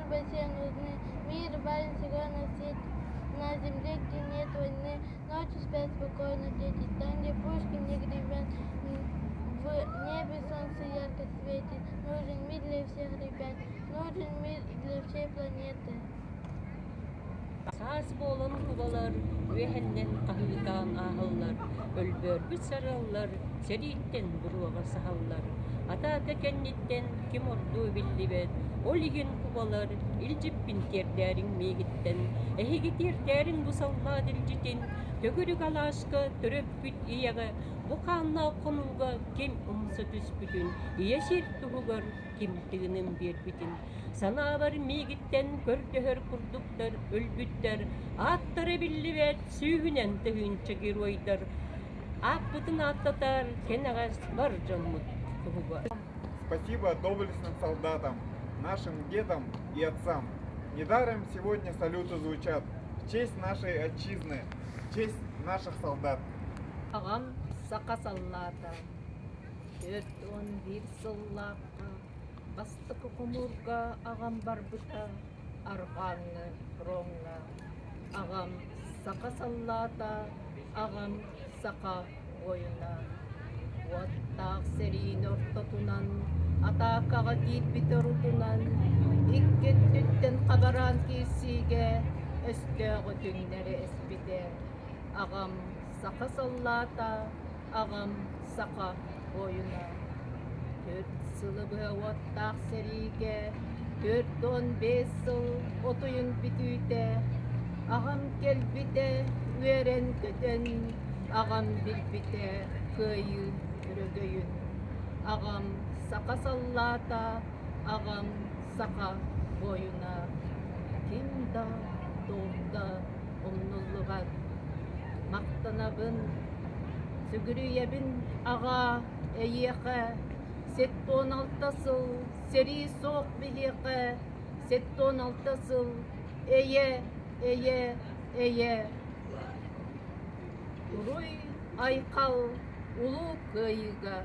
Чтобы все нужны. Мир важен всего на свете, на земле, где нет войны. Ночью спят спокойно дети, там, где пушки не гремят. В небе солнце ярко светит. Нужен мир для всех ребят, нужен мир для всей планеты. Саас буолан кубалар үөһэннэн хаһыытаан ааһаллар, өлбөөрбүт сарыаллар сэрииттэн буруоҕа саһаллар. Атаака кэнниттэн ким ордуо биллибэт, ол иһин кубалар илдьиппин тиэрдээриҥ миигиттэн, эһиги тиэрдээриҥ бу саллаат илдьитин, төгүрүк алааска төрөппүт ийэҕэ бу хааннаах хонууга ким умса түспүтүн, ийэ сир туһугар ким тыынын биэрбитин Санаабар миигиттэн көрдөһөр курдуктар өлбүттэр, ааттара биллибэт сүүһүнэн тыһыынча геройдар ааппытын ааттатар кэнэҕэс бар дьоммут туһугар. Спасибо доблестным солдатам, нашим дедам и отцам. Недаром сегодня салюты звучат в честь нашей отчизны, в честь наших солдат. Аҕам саха саллаата 41 сыллаахха Бастакы хомуурга аҕам барбыта, арҕааҥҥы фроҥҥа. Аҕам саха саллаата, аҕам саха буойуна. Уоттаах сэриини ортотунан, атаакаҕа киирбит орутунан, икки өттүттэн хабараан киирсиигэ өстөөҕү түҥнэри эспитэ. Аҕам саха саллаата, аҕам саха буойуна. Түөрт сылы быһа уоттаах сэриигэ 45 сыл отуйун бүтүүтэ аҕам кэлбитэ үөрэн-көтөн, аҕам билбитэ кыайыы өрөгөйүн. Аҕам саха саллаата, аҕам саха буойуна. Ким да, туох да умнуллубат. Махтанабын, сүгүрүйэбин аҕаа эйиэхэ, 76 сыл сэрии суох биһиэхэ, 76 сыл эйэ, эйэ, эйэ. Уруй айхал улуу кыайыыга!